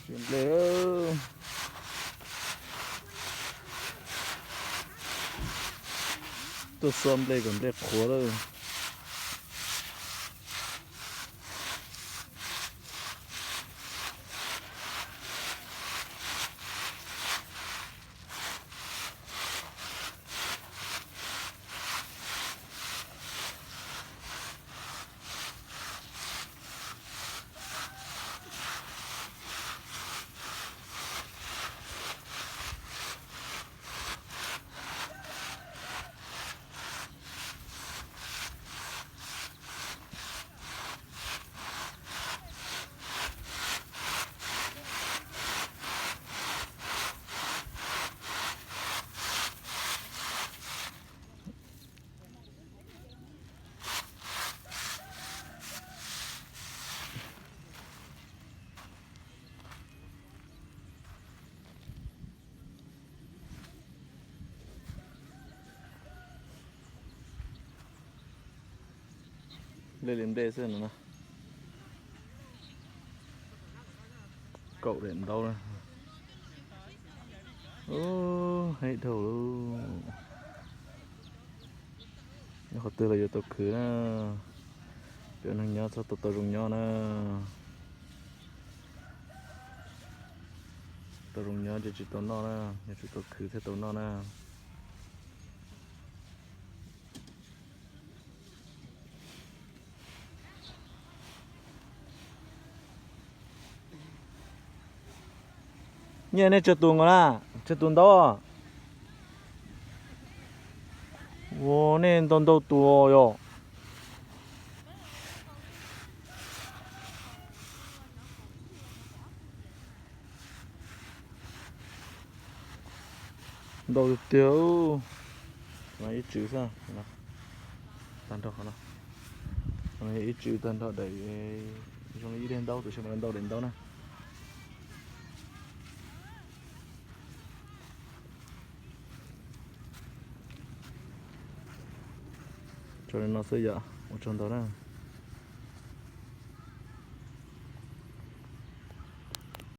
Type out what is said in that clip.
Nplej, tuaj xua nplej kom nplej qhuav lawm. Nplej li nplej xwb no. Kaum daim ntaub na. Ub, heev dhau lawm. Nyob qhov twg los yuav tau khwv na. Peb ua neeg nyob txhob tau tau zoo nyob na. Tau zoo nyob ces tsis tau noj na, nyob tsis tau khwv thiaj tau noj na. Nyiaj nej tsawg tus nkaus na? Tsawg tus ntaub? Ua nej ntau ntau tus yom. Ntau tiag tiag. Ib tswv xwb. Tag nrho qhov no. Qhov no yog ib tswv tag nrho daim, zoo li ib daim ntaub, tus tshiab mas ntau daim ntaub na. Tso li no xwb yom, ua tsaug ntau na.